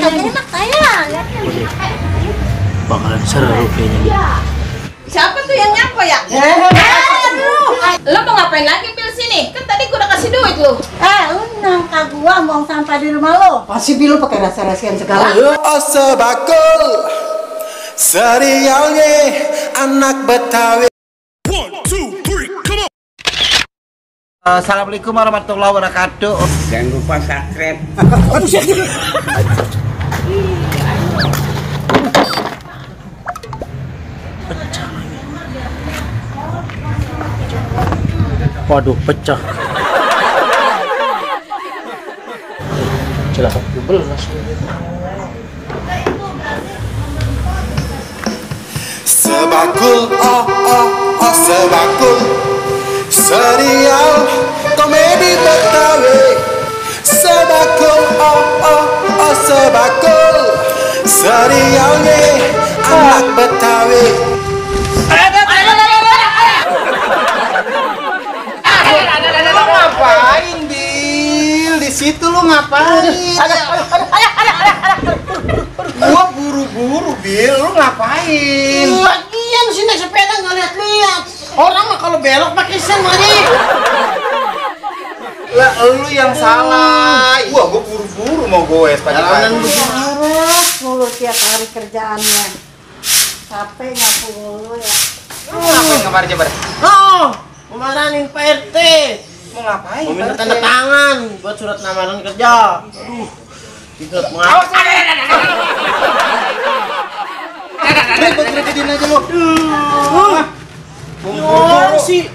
jangan enak saya. Bakalan seru kayaknya. Siapa tuh yang nyapa ya? Lo mau ngapain lagi pil sini? Kan tadi gue udah kasih duit lo. Lu nangka gua buang sampah di rumah lo. Pasti bilu pakai rasa-rasian segala. Oh sebakul serialnya anak Betawi. Assalamualaikum warahmatullahi wabarakatuh. Jangan lupa subscribe. Waduh, pecah. Celaka double langsung. Sebakul, oh sebakul serial komedi Betawi. Sebakul, oh sebakul serialnya anak Betawi. Lu ngapain, Bil? Di situ lu ngapain? Gua buru-buru, Bil. Lu ngapain? Lagian sini sepeda nggak lihat-lihat. Orang mah kalau belok pakai sen lagi. Lah, lu yang salah. Gua buru-buru mau goes pagi-pagi. Harus mulu tiap hari kerjaannya. Capek ngaku mulu ya. Lu ngapain kemarin coba? Memarahin Pak RT. Mau ngapain? Mau minta tanda tangan buat surat lamaran kerja. Aduh. Ikut mengapa? Ribet-ribetin aja lu. Buru-buru sih.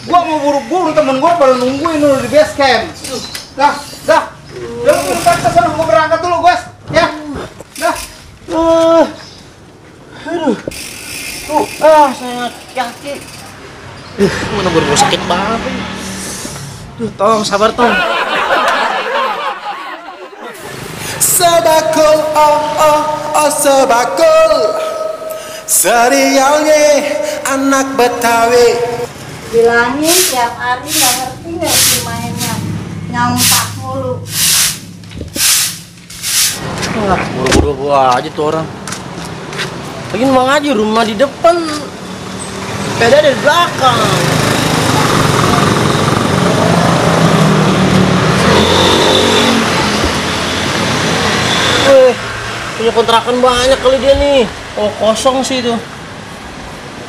Gua mau buru-buru, temen gua pada nungguin lu di base camp. Dah. Lu paksa sana gua berangkat dulu, guys. Ya. Dah. Aduh. Tuh, saya kaki. Mana buru-buru sakit banget. Duh, tolong sabar, Tong. Sebakul, oh sebakul serialnya anak Betawi. Bilangin tiap hari ngerti mainnya. Nyampak mulu. Buru-buru aja tuh orang. Lagi mau ngaji rumah di depan. Sepeda di belakang. Punya kontrakan banyak kali dia nih. Oh, kosong sih itu.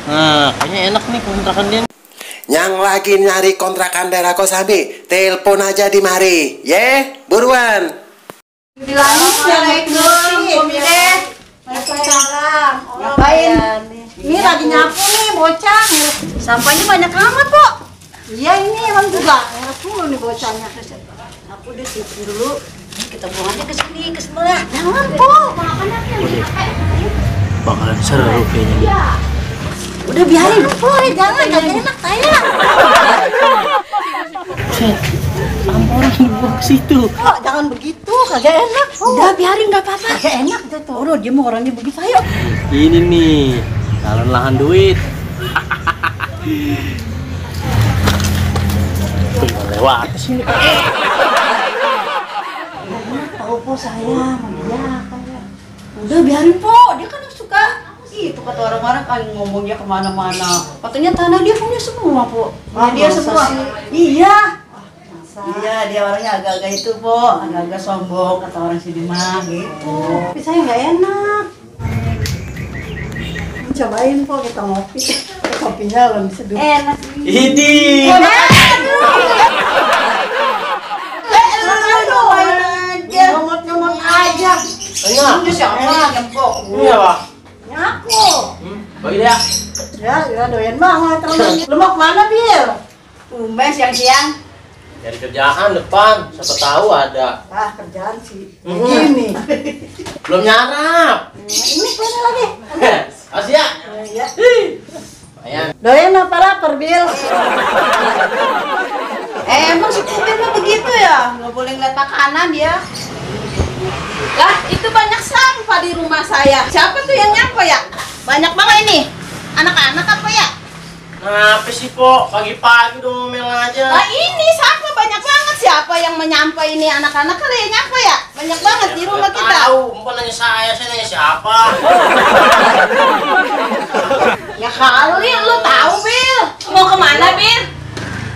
Nah, kayaknya enak nih kontrakan dia. Yang lagi nyari kontrakan daerah Kosambi, telepon aja di mari, buruan. Bilangin Assalamualaikum, Waalaikumsalam. Ngapain? Ini lagi nyapu nih, bocah. Sampahnya banyak amat, Pok. Iya, ini emang juga. Enak dulu nih bocahnya. Aku udah simpen dulu. Kita buang aja ke sini, ke sebelah. Jangan, Pok. Bakalan seru kayaknya. Udah biarin, Pok. Jangan enak saya. Orang dibuang ke situ. Pok, jangan begitu. Kagak enak. Udah biarin, nggak apa-apa. Kagak enak tuh. Udah, dia mau orangnya begitu. Ayo. Ini nih, calon lahan duit. Tinggal lewat sini. Tahu Po saya, mengiyakan ya. Udah biarin Po, dia kan suka. Itu kata orang-orang kan ngomongnya kemana-mana. Katanya tanah dia punya semua Po. Dia semua. Iya. Iya, dia orangnya agak-agak itu Po, agak-agak sombong kata orang sini mah gitu. Tapi saya nggak enak. Cobain Po, kita ngopi. Kopinya belum seduh. Enak. Ini. Ngomong aja. Ini siapa? Nyempok. Iya, Pak. Nyaku. Oh iya. Ya, doyan banget. Lu mau kemana, Bil? Tumben siang-siang. Dari kerjaan depan, siapa tahu ada. Kerjaan sih. Gini. Belum nyarap. Ini mana lagi? Asia. Ya. Ayan. Doyan apa lapar, Bil? Emang si Kupin mah begitu ya? Nggak boleh ngeliat makanan dia. Lah, itu banyak sampah di rumah saya. Siapa tuh yang nyapa ya? Banyak banget ini. Anak-anak apa ya? Kenapa sih, Po? Pagi-pagi udah ngomel aja. Lah, ini sampah banyak banget. Siapa siapa yang menyampa ini anak-anak kali ya nyampa ya? Banyak banget di rumah kita. Tahu, bukan nanya saya nanya siapa. Ya kali lu tahu, Bil. Mau kemana, Bil?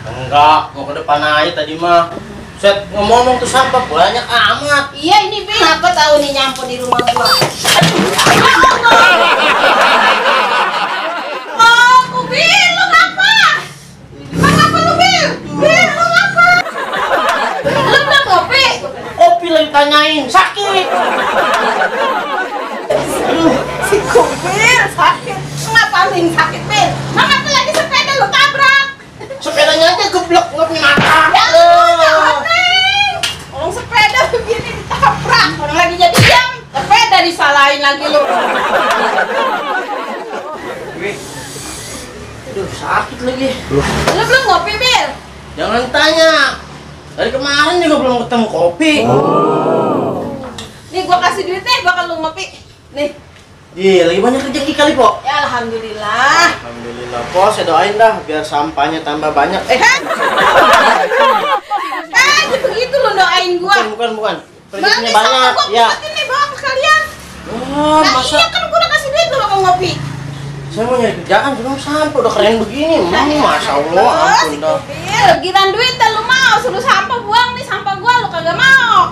Enggak, mau ke depan aja tadi mah. Set ngomong tuh sampah banyak amat. Iya ini, Bil. Apa tahu nih nyampe di rumah gua? Oh, Bil, lu ngapa? Ngapa lu, Bil? Bil, lu ngapa? Lu udah ngopi? Kopi lagi tanyain, sakit. Si Kubil sakit. Kenapa nih sakit, Bil? Kenapa lagi sepeda lu tabrak? Sepedanya aja geblek nggak punya mata. Ya jangan, Neng. Orang sepeda begini ditabrak. Orang lagi jadi jam. Sepeda disalahin lagi lu. Aduh, sakit lagi. Lu belum ngopi, Bil? Jangan tanya. Dari kemarin juga belum ketemu kopi. Nih gua kasih duit nih, bakal lu ngopi. Nih. Iya, lagi banyak rezeki kali, Po. Ya alhamdulillah. Alhamdulillah, Po. Saya doain dah biar sampahnya tambah banyak. Begitu lu doain gua. Bukan. Bang, Rezekinya nih banyak. sama gua Ya. buatin nih, Bang, sekalian. Oh, Nah masa iya kan gua udah kasih duit lu bakal ngopi. saya mau nyari kerjaan belum sampai udah keren begini. Masya Allah, ampun dah. Bil, giran duit dah lu mau suruh sampah buang nih sampah gua lu kagak mau.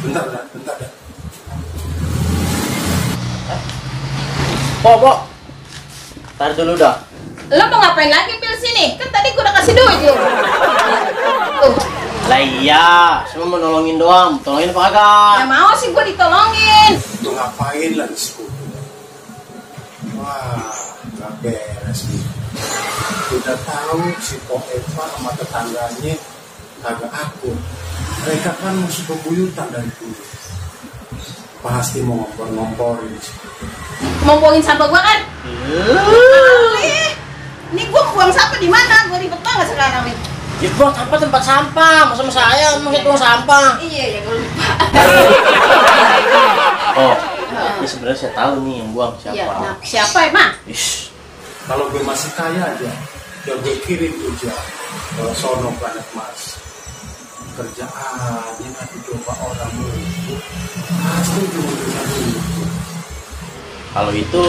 Bentar dah. Po. Tar dulu dah. Lu mau ngapain lagi Bil sini? Kan tadi gua udah kasih duit lu. Tuh, Lah iya, cuma mau nolongin doang. Tolongin apa kagak? ya mau sih gua ditolongin. Itu ngapain lagi sekutu? Wah, nggak beres nih. Udah tahu si Pok Eva sama tetangganya kagak akur. Mereka kan musuh bebuyutan dari dulu. Pasti mau ngompor-ngomporin si Ngomongin sampah gua kan? Alih. Ini gua buang sampah di mana? Gua ribet banget sekarang nih. Ya buang sampah tempat sampah. Masa saya mau buang sampah. Iya ya gua lupa. Oh, ini sebenarnya saya tahu nih yang buang siapa. Iya, nah, siapa emang? Ish. Kalau gue masih kaya aja, ya gue kirim tuh dia ke sono Planet Mars. Kerjaannya nanti coba orang mulu. Pasti ujung-ujungnya dulu. Kalau itu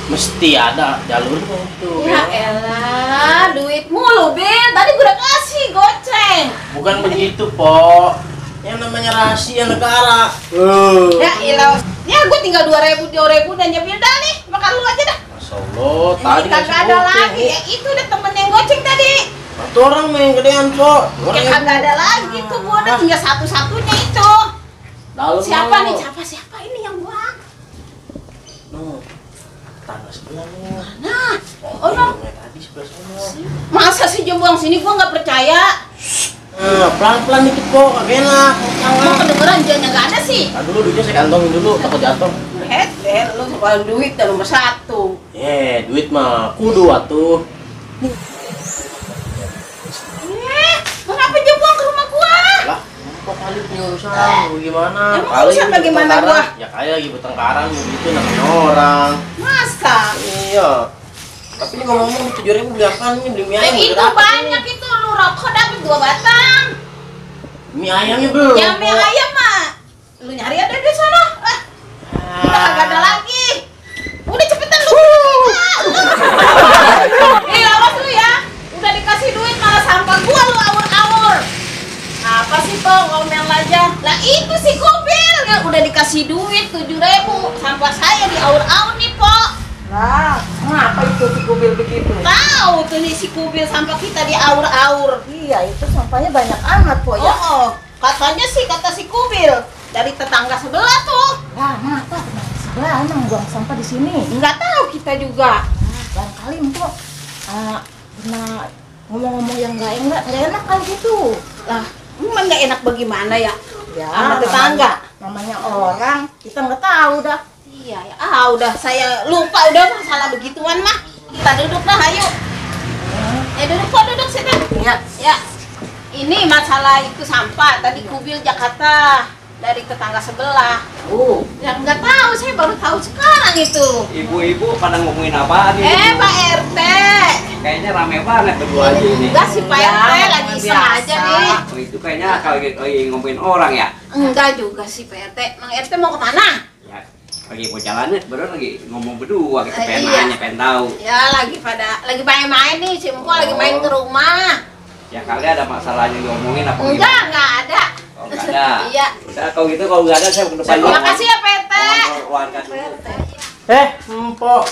mesti ada jalurnya itu. Ya elah, duit mulu, Bil. Tadi gua udah kasih goceng. Bukan begitu, Po. Yang namanya rahasia negara. Ya ilah. Ya gua tinggal 2.000 dan nyebil dah nih. Makan lu aja dah. Masya Allah, Ini tadi kagak ada lagi. Ya itu udah temen yang goceng tadi. Satu orang main gedean, Po. Ya kagak ada lagi tuh. Gua udah tinggal satu-satunya itu. Dalam Siapa no. nih? Siapa ini yang buang? No. Tangga sebelah no. Nah, oh no. Tadi sebelah sana. Masa sih dia buang sini? Gua nggak percaya. Nah, pelan-pelan dikit, Po. Kagak enak. Gua kedengeran jangan nggak ada sih. Nah, dulu duitnya saya kantongin dulu, takut jatuh. Lu soal duit dan nomor satu. Duit mah kudu atuh. Mengapa dia buang ke rumah gua? Lah, kok kali punya urusan, gimana? Emang Kali urusan bagaimana gua? Ya kayak lagi bertengkaran begitu namanya orang. Masa? Iya. Tapi ini ngomong-ngomong 7.000 beli apaan nih? Beli mie ayam. Itu udah dapet banyak nih. itu lu rokok dapat 2 batang. Mie ayamnya belum. Ya mie ayam mah. Lu nyari ada di sana. Udah kagak ada lagi. Udah cepetan lu. Awas lu ya. Udah dikasih duit malah sampah gua lu awur-awur. Apa sih Po ngomel aja? Lah itu si Kubil ya udah dikasih duit 7.000. Sampah saya diawur-awur nih Po. Nah, ngapa itu si Kubil begitu? Tahu tuh nih si Kubil sampah kita diawur-awur. Iya, itu sampahnya banyak amat, Po ya. Oh, katanya sih kata si Kubil dari tetangga sebelah tuh. Nah, kenapa tetangga sebelah emang buang sampah di sini? Nggak tahu kita juga. Barangkali Mpok pernah ngomong-ngomong yang nggak enak kali gitu. Lah, emang nggak enak bagaimana ya? Ya, Sama tetangga. namanya orang, kita nggak tahu dah. Iya ya. Udah saya lupa udah masalah begituan mah. Kita duduk dah, ayo. Duduk kok duduk sini. Ya, Ya. Ini masalah itu sampah tadi Kubil Jakarta dari tetangga sebelah. Yang nggak tahu saya baru tahu sekarang itu. Ibu-ibu pada ngomongin apa nih? Pak RT. Kayaknya kayaknya rame banget berdua aja ini. Enggak sih Pak RT, lagi iseng aja nih. Oh, itu kayaknya kalau lagi ngomongin orang ya. Enggak juga sih Pak RT. Mang RT mau kemana? Ya, lagi mau jalannya sebenarnya lagi ngomong berdua, kita pengen Iya. nanya, pengen tahu. Ya lagi main-main nih, si Empo lagi main ke rumah. Ya kali ada masalahnya ngomongin apa Enggak ada. Oh, enggak ada. Iya. Udah kalau gitu kalau enggak ada saya ke depan. Terima kasih ya Pak RT. Keluarga dulu. Empok.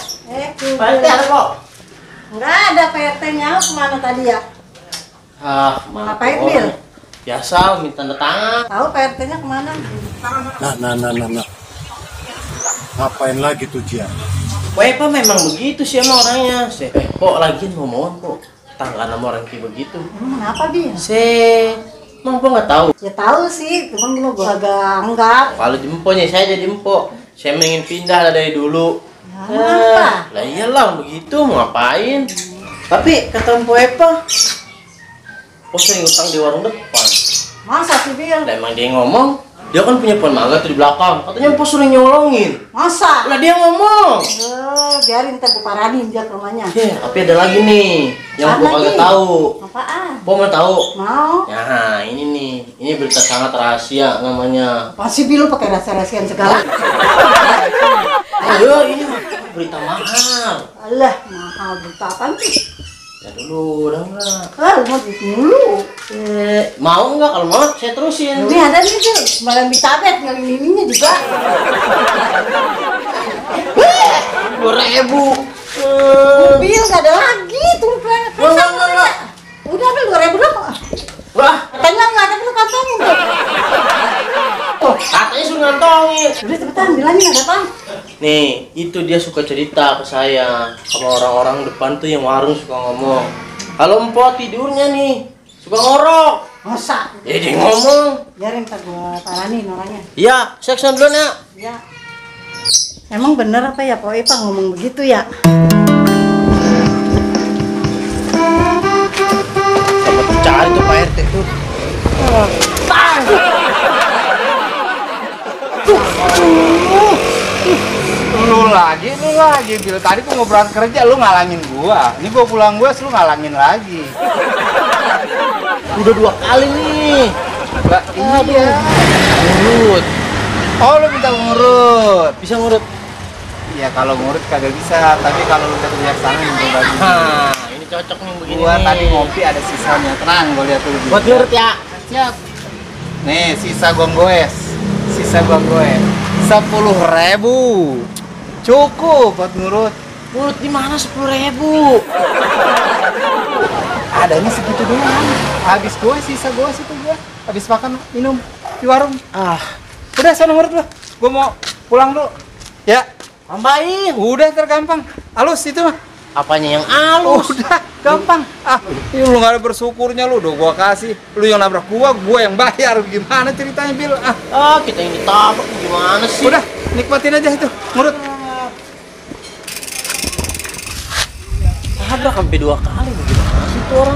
Pak RT ada kok. Enggak ada PRT-nya, kemana tadi ya? Mau ngapain, Bil? Biasa minta tanda tangan. Tahu PRT-nya kemana? Nah. Ngapain lagi tuh dia? Pak memang begitu sih emang orangnya. Kok lagi ngomong kok tangga nama orang kayak begitu. Emang kenapa dia? Emang Pok nggak tahu. Ya tahu sih, cuman gue agak anggap. Kalau jemponya saya jadi empok. Saya ingin pindah dari dulu. Kenapa? Lah iyalah begitu mau ngapain? Tapi kata Empok Epa, Pok sering utang di warung depan. Masa sih, Bil? Lah emang dia ngomong, dia kan punya pohon mangga tuh di belakang. Katanya Empok sering nyolongin. Masa? Lah dia ngomong. Biarin ntar gue paranin dia ke rumahnya. Ya, tapi ada lagi nih yang Apa Pok kagak lagi? tahu. Apaan? Pok mau tahu? Mau? Ya, ini nih. Ini berita sangat rahasia namanya. Pasti Bil pakai rahasia-rahasian segala. Ayo, ini berita mahal. Alah, mahal berita apaan sih? Ya dulu, udah enggak? Lu mau gitu dulu. Mau enggak? Kalau mau saya terusin. Ini ada nih, Bil. Malah ditabet, ngelilininya juga. 2.000. Bil, gak ada lagi. Tuh, Enggak. Udah, Bil, 2.000 dong. Wah, Katanya nggak ada, Bil, kantongin, Bil. katanya suruh ngantongin. Udah, cepetan, bilangin ada apa? Nih, itu dia suka cerita ke saya sama orang-orang depan tuh yang warung suka ngomong. Kalau Empok tidurnya nih suka ngorok. Masa? Jadi ngomong. Biarin ntar gua paranin orangnya. Iya, saya kesana duluan ya. Ya. Emang bener apa ya Pak Epa ngomong begitu ya? Sama cari tuh Pak RT tuh. Lu lagi, Bil. Tadi gua mau berangkat kerja, lu ngalangin gua. Ini gua pulang gua, lu ngalangin lagi. Udah 2 kali nih. Lah, iya. Ngurut. Oh, lu minta ngurut. Bisa ngurut. Iya, kalau ngurut kagak bisa, tapi kalau lu udah kebiasaan yang gua bagi. Nah, ini cocok nih begini. Gua nih. tadi ngopi ada sisanya. Tenang, gua lihat dulu. Buat ngurut ya. Siap. Nih, sisa gua goes. 10.000. Cukup buat ngurut. Ngurut di mana 10.000? Adanya segitu doang. Habis gue sisa gue itu gue. Habis makan minum di warung. Udah sana ngurut lu. Gue mau pulang dulu. Ya. Tambahin. Udah tergampang. Halus itu mah. Apanya yang halus? Udah gampang. Ini lu gak ada bersyukurnya lu. Udah gua kasih. Lu yang nabrak gua yang bayar. Gimana ceritanya, Bil? Kita yang ditabrak gimana sih? Udah, nikmatin aja itu. Ngurut. Tabrak sampai 2 kali bagaimana sih itu orang?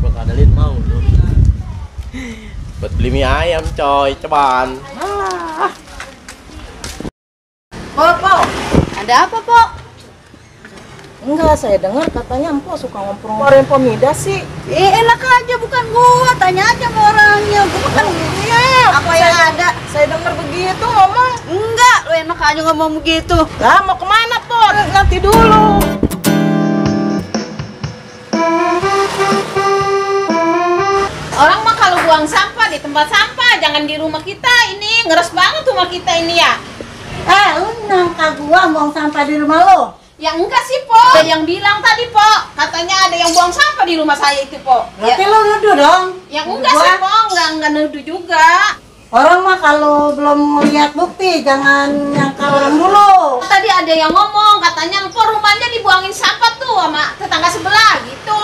Gua kadalin mau lu. Buat beli mie ayam coy, cobaan. Po, ada apa Po? Enggak, saya dengar katanya Empok suka ngomporin pemida sih. Enak aja, bukan gua. Tanya aja sama orangnya. Gua kan apa yang ada? Saya dengar begitu ngomong. Enggak, lu enak aja ngomong begitu. Lah mau kemana Po? Nanti dulu. Orang mah kalau buang sampah di tempat sampah, jangan di rumah kita ini. Ngeres banget rumah kita ini ya. Lu nangka gua buang sampah di rumah lo? Ya enggak sih Po, ada yang bilang tadi Po, katanya ada yang buang sampah di rumah saya itu Po. Berarti lo nuduh dong? Ya enggak sih Po, enggak nuduh juga. Orang mah kalau belum melihat bukti jangan nyangka orang dulu. Tadi ada yang ngomong, katanya Po rumahnya dibuangin sampah tuh sama tetangga sebelah gitu.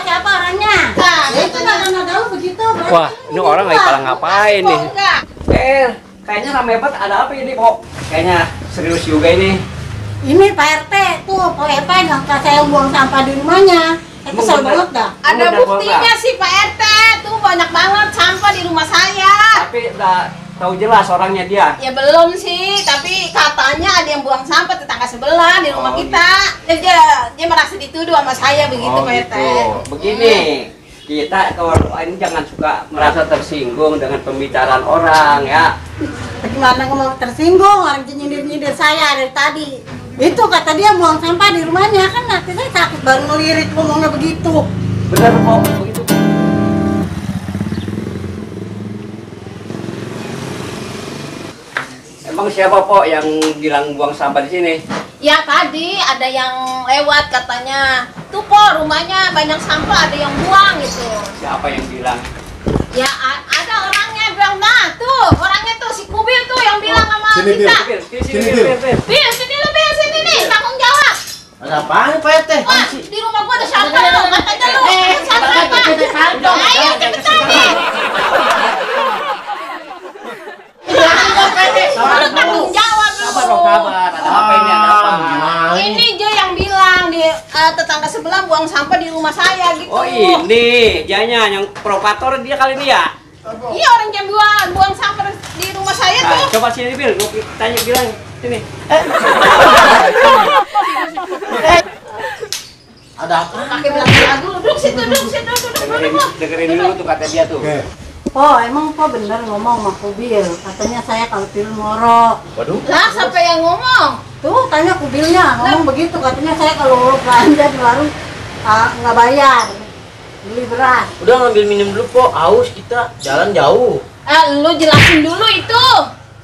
Siapa orangnya? Nah, Ya itu katanya nggak tahu begitu. Wah, ini orang lagi pada ngapain Po nih? enggak. Kayaknya rame banget. Ada apa ini, Pok? Kayaknya serius juga ini. Ini Pak RT tuh, Pak Epa nyangka saya buang sampah di rumahnya. Kesel banget dah. Ada buktinya sih Pak RT, tuh banyak banget sampah di rumah saya. Tapi udah tahu jelas orangnya dia. Ya belum sih, tapi katanya ada yang buang sampah tetangga sebelah di rumah Oh, kita. Dia merasa dituduh sama saya begitu Oh, Pak RT. gitu. Begini, kita kalau ini jangan suka merasa tersinggung dengan pembicaraan orang ya. Gimana mau tersinggung, orang nyindir-nyindir saya dari tadi. Itu kata dia buang sampah di rumahnya, kan nanti saya takut baru ngelirik ngomongnya begitu. Benar kok begitu. Emang siapa Pok yang bilang buang sampah di sini? Ya tadi ada yang lewat katanya, tuh Po rumahnya banyak sampah ada yang buang gitu. Siapa yang bilang? Ya ada orangnya bilang, nah tuh orangnya tuh si Kubil tuh yang bilang sama kita. Bil, sini lu Bil, sini nih, tanggung jawab. Ada apaan Pak RT? Wah, di rumah gua ada sampah lu, katanya lu. Sampah. Ayo cepetan nih. Tanggung jawab lu. Sabar dong, sabar. Ada apa ini? Ada apa? Ini dia yang bilang di tetangga sebelah buang sampah di rumah saya gitu. Oh ini, dianya yang provokator dia kali ini ya? Iya orang yang buang sampah di rumah saya Nah, tuh. coba sini Bil, gua tanya bilang sini. Ada apa? Pakai belakang lagu, duduk situ, duduk. Dengerin dulu tuh kata dia tuh. Oh, emang Po bener ngomong sama Kubil. Katanya saya kalau film ngorok. Waduh. Lah siapa yang ngomong? Tuh, tanya Kubilnya, ngomong begitu. Katanya saya kalau belanja di warung nggak bayar. Beli beras. Udah ngambil minum dulu Pok, haus kita, jalan jauh. Lu jelasin dulu itu.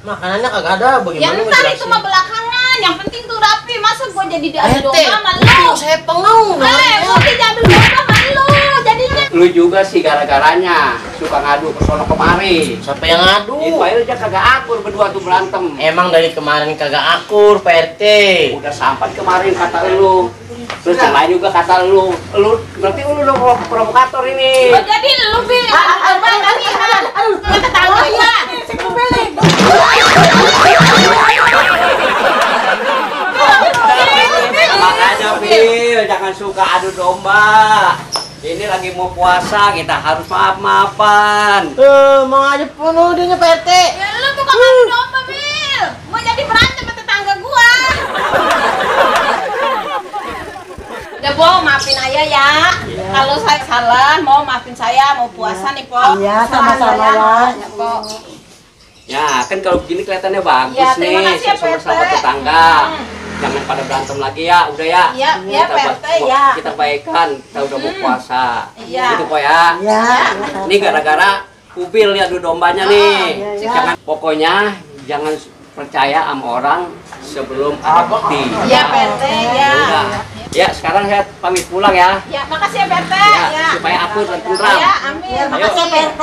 Makanannya kagak ada, bagaimana Yang mau ntar jelasin? itu mah belakangan, yang penting tuh rapi. Masa gua jadi diadu RT, domba sama lu? itu saya pengau. Gua diadu domba sama lu, jadinya. Lu juga sih gara-garanya suka ngadu ke sono kemari. Siapa yang ngadu? Itu aja kagak akur berdua tuh berantem. Emang dari kemarin kagak akur Pak RT. Udah sampai kemarin kata lu. Terus yang lain juga kata lu. Lu berarti lu udah provokator ini. Oh jadi lu bilang apa tadi? Kata tahu ya. Si Kubil. Makanya Bil, jangan suka adu domba. Ini lagi mau puasa, kita harus maaf-maafan. Mau aja penuh dia Pak RT. Ya lu bukan adu domba, Bil. Gua jadi berantem sama tetangga gua. Udah, Po, maafin ayah ya. Kalau saya salah, mau maafin saya, mau puasa nih, Po. Iya, sama-sama ya. Ya, Po. Ya, kan kalau begini kelihatannya bagus Ya, terima nih, kasih ya, sama-sama Pak RT. tetangga. Jangan pada berantem lagi ya, udah ya. Iya, iya, Kita Pak RT, ya. Kita baikkan, kita udah mau puasa. Iya. Gitu Po ya. Ya. Ini gara-gara Kubil ya adu dombanya nih. Pokoknya jangan percaya sama orang sebelum ada bukti. Iya, Pak RT, ya. Udah. Ya, sekarang saya pamit pulang ya. Ya, makasih ya, Pak RT. Ya, Ya. supaya akur dan tentram. Ya, amin. Makasih Pak RT.